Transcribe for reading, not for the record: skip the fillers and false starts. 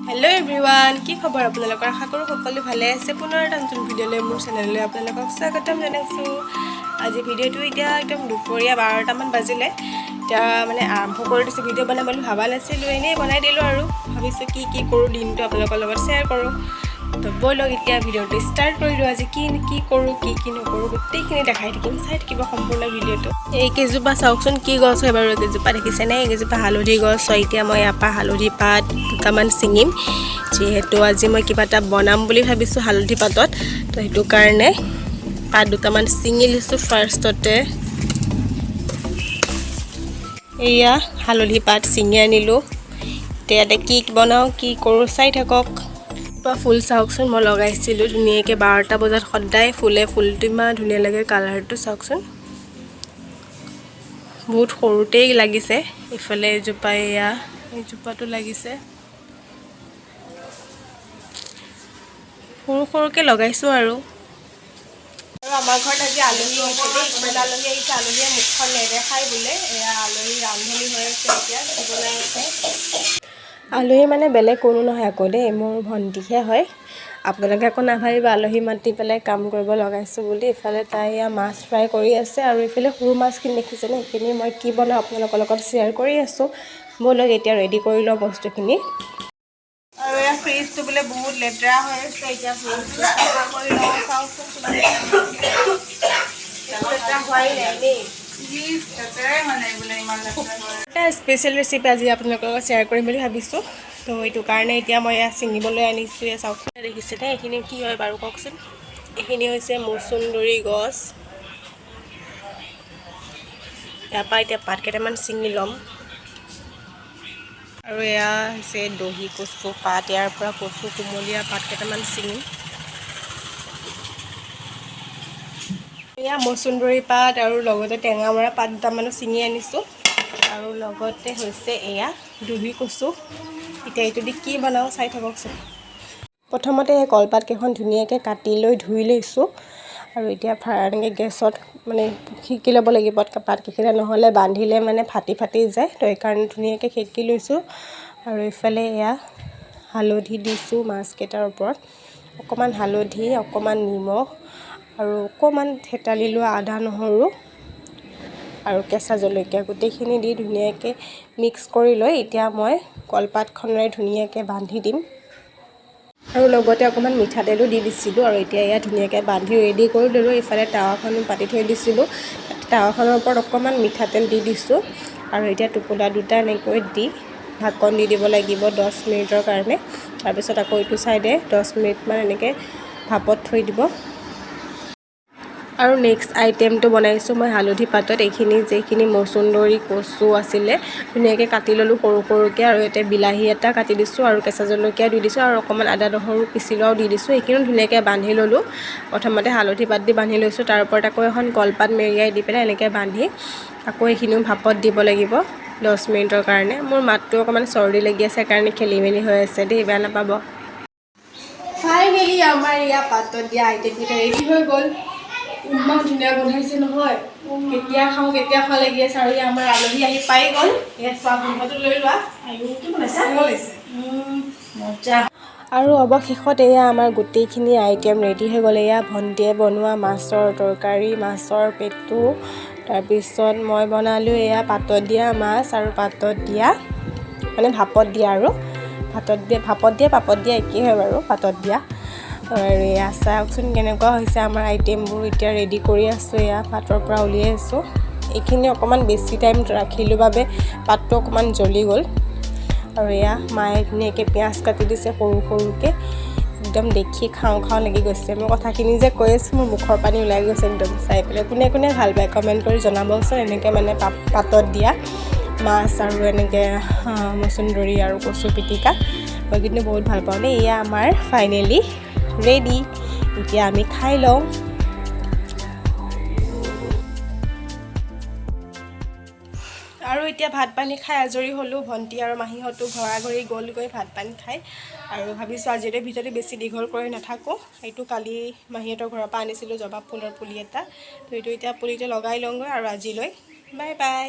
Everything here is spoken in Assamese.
হেল্ল' এভৰিৱান, কি খবৰ আপোনালোকৰ? আশা কৰোঁ সকলো ভালে আছে। পুনৰ এটা নতুন ভিডিঅ'লৈ মোৰ চেনেললৈ আপোনালোকক স্বাগতম জনাইছোঁ। আজি ভিডিঅ'টো এতিয়া একদম দুপৰীয়া 12টামান বাজিলে। এতিয়া মানে আৰম্ভ কৰি দিছোঁ। ভিডিঅ' বনাম বুলি ভবা নাছিলোঁ, এনেই বনাই দিলোঁ আৰু ভাবিছোঁ কি কি কৰোঁ দিনটো আপোনালোকৰ লগত শ্বেয়াৰ কৰোঁ। তো ব'লক, এতিয়া ভিডিঅ'টো ষ্টাৰ্ট কৰি দিওঁ। আজি কি কি কৰোঁ, কি কি নকৰোঁ, গোটেইখিনি দেখাই থাকিম। চাই থাকিব সম্পূৰ্ণ ভিডিঅ'টো। এই কেইজোপা চাওকচোন, কি গছ হয় বাৰু এইকেইজোপা? দেখিছেনে? এইকেইজোপা হালধি গছ হয়। এতিয়া মই ইয়াৰ পৰা হালধি পাত দুটামান ছিঙিম, যিহেতু আজি মই কিবা এটা বনাম বুলি ভাবিছোঁ হালধি পাতত। তো সেইটো কাৰণে পাত দুটামান ছিঙি লৈছোঁ ফাৰ্ষ্টতে। এয়া হালধি পাত ছিঙি আনিলোঁ। এতিয়া ইয়াতে কি বনাওঁ, কি কৰোঁ চাই থাকক। বা ফুল চাওকচোন, মই লগাইছিলোঁ ধুনীয়াকৈ। 12টা বজাত সদায় ফুলে। ফুলটো ইমান ধুনীয়া লাগে, কালাৰটো চাওকচোন। বহুত সৰুতেই লাগিছে। ইফালে এজোপা, এয়া এইজোপাটো লাগিছে। সৰু সৰুকৈ লগাইছোঁ। আৰু আৰু আমাৰ ঘৰত আজি আলহী আহিছে দেই। ইমান আলহী আহিছে, আলহীয়ে মুখখন নেদেখাই বোলে। এয়া আলহী ৰান্ধনি হৈ আছে, এতিয়া কি বনাই আছে। আলহী মানে বেলেগ কোনো নহয় আকৌ দেই, মোৰ ভণ্টিহে হয়। আপোনালোকে আকৌ নাভাবিব আলহী মাতি পেলাই কাম কৰিব লগাইছোঁ বুলি। ইফালে তাই এয়া মাছ ফ্ৰাই কৰি আছে আৰু ইফালে সৰু মাছখিনি দেখিছেনে? সেইখিনি মই কি বনাওঁ আপোনালোকৰ লগত শ্বেয়াৰ কৰি আছোঁ। ব'লক, এতিয়া ৰেডি কৰি লওঁ বস্তুখিনি। আৰু এয়া ফ্ৰিজটো বোলে বহুত লেতেৰা হৈ আছে, এতিয়া ফ্ৰিজটো চাফা কৰি লওঁ। চাওকচোন, লেতেৰা হোৱাই নাই দেই। এটা স্পেচিয়েল ৰেচিপি আজি আপোনালোকৰ লগত শ্বেয়াৰ কৰিম বুলি ভাবিছোঁ। তো এইটো কাৰণে এতিয়া মই এয়া ছিঙিবলৈ আনিছোঁ। এয়া চাওকচোন, দেখিছেনে? এইখিনি কি হয় বাৰু কওকচোন? এইখিনি হৈছে মচুন্দৰী গছ। ইয়াৰ পৰা এতিয়া পাত কেইটামান ছিঙি ল'ম। আৰু এয়া হৈছে দহি কচু পাত। ইয়াৰ পৰা কচু কুমলীয়া পাত কেইটামান ছিঙিম। এয়া মচুন্দৰী পাত আৰু লগতে টেঙামৰা পাত দুটামানো ছিঙি আনিছোঁ। আৰু লগতে হৈছে এয়া দহি কচু। এতিয়া এইটো দি কি বনাওঁ চাই থাককচোন। প্ৰথমতে এই কলপাত কেইখন ধুনীয়াকৈ কাটি লৈ ধুই লৈছোঁ। আৰু এতিয়া এনেকৈ গেছত মানে সেকি ল'ব লাগিব পাতকেইখিনি, নহ'লে বান্ধিলে মানে ফাটি ফাটি যায়। তো সেইকাৰণে ধুনীয়াকৈ সেকি লৈছোঁ। আৰু ইফালে এয়া হালধি দিছোঁ মাছকেইটাৰ ওপৰত। অকণমান হালধি, অকণমান নিমখ আৰু অকণমান থেতালি লোৱা আদা নহৰু আৰু কেঁচা জলকীয়া গোটেইখিনি দি ধুনীয়াকৈ মিক্স কৰি লৈ এতিয়া মই কলপাতখনেৰে ধুনীয়াকৈ বান্ধি দিম। আৰু লগতে অকণমান মিঠাতেলো দি দিছিলোঁ। আৰু এতিয়া এয়া ধুনীয়াকৈ বান্ধি ৰেডি কৰি ল'লোঁ। ইফালে টাৱাখনো পাতি থৈ দিছিলোঁ। টাৱাখনৰ ওপৰত অকণমান মিঠাতেল দি দিছোঁ। আৰু এতিয়া টোপোলা দুটা এনেকৈ দি ঢাকন দি দিব লাগিব 10 মিনিটৰ কাৰণে। তাৰপিছত আকৌ ইটো ছাইডে 10 মিনিটমান এনেকৈ ভাপত থৈ দিব। আৰু নেক্সট আইটেমটো বনাইছোঁ মই হালধি পাতত। এইখিনি যিখিনি মচুন্দৰী কচু আছিলে, ধুনীয়াকৈ কাটি ল'লোঁ সৰু সৰুকৈ। আৰু ইয়াতে বিলাহী এটা কাটি দিছোঁ আৰু কেঁচা জলকীয়া দি দিছোঁ আৰু অকণমান আদা নহৰু পিচি লোৱাও দি দিছোঁ। এইখিনিও ধুনীয়াকৈ বান্ধি ল'লোঁ। প্ৰথমতে হালধি পাত দি বান্ধি লৈছোঁ, তাৰ ওপৰত আকৌ এখন কলপাত মেৰিয়াই দি পেলাই এনেকৈ বান্ধি আকৌ এইখিনিও ভাপত দিব লাগিব 10 মিনিটৰ কাৰণে। মোৰ মাতটো অকণমান চৰ্দি লাগি আছে কাৰণে খেলি মেলি হৈ আছে দেই, বেয়া নাপাব। ফাইনেলি আমাৰ ইয়াৰ পাতত দিয়া আইটেমকেইটা ৰেডি হৈ গ'ল। ইমান ধুনীয়া গোন্ধাইছে নহয়, কেতিয়া খাওঁ কেতিয়া খাওঁ লাগি আছে। আৰু আমাৰ আলহী আহি পাই গ'ল। ইয়াত চোৱা, গোন্ধটো লৈ লোৱা। মজা। আৰু অৱশেষত এয়া আমাৰ গোটেইখিনি আইটেম ৰেডি হৈ গ'ল। এয়া ভণ্টিয়ে বনোৱা মাছৰ তৰকাৰী, মাছৰ পেটু। তাৰপিছত মই বনালোঁ এয়া পাতত দিয়া মাছ আৰু পাতত দিয়া মানে ভাপত দিয়া, আৰু ভাতত দিয়া, ভাপত দিয়া, পাপত দিয়া একেই হয় বাৰু, পাতত দিয়া। আৰু এয়া চাওকচোন কেনেকুৱা হৈছে আমাৰ আইটেমবোৰ। এতিয়া ৰেডি কৰি আছোঁ, এয়া পাতৰ পৰা উলিয়াই আছোঁ। এইখিনি অকণমান বেছি টাইম ৰাখিলোঁ বাবে পাতটো অকণমান জ্বলি গ'ল। আৰু এয়া মায়ে ধুনীয়াকৈ পিঁয়াজ কাটি দিছে সৰু সৰুকৈ। একদম দেখি খাওঁ খাওঁ লাগি গৈছে। মই কথাখিনি যে কৈ আছোঁ, মোৰ মুখৰ পানী ওলাই গৈছে একদম চাই পেলাই। কোনে কোনে ভাল পায় কমেণ্ট কৰি জনাবচোন। এনেকৈ মানে পাতত দিয়া মাছ আৰু এনেকৈ মচুন্দৰী আৰু কচু পিটিকা মই কিন্তু বহুত ভাল পাওঁ দেই। এয়া আমাৰ ফাইনেলি ৰেডি, এতিয়া আমি খাই লওঁ। আৰু এতিয়া ভাত পানী খাই আজৰি হ'লোঁ। ভণ্টি আৰু মাহীহঁতো ঘৰা ঘৰি গ'লগৈ ভাত পানী খাই। আৰু ভাবিছোঁ আজিৰ ভিতৰতে বেছি দীঘল কৰি নাথাকোঁ। এইটো কালি মাহীহঁতৰ ঘৰৰ পৰা আনিছিলোঁ জবা ফুলৰ পুলি এটা, তো এইটো এতিয়া পুলিটো লগাই লওঁগৈ। আৰু আজিলৈ বাই বাই।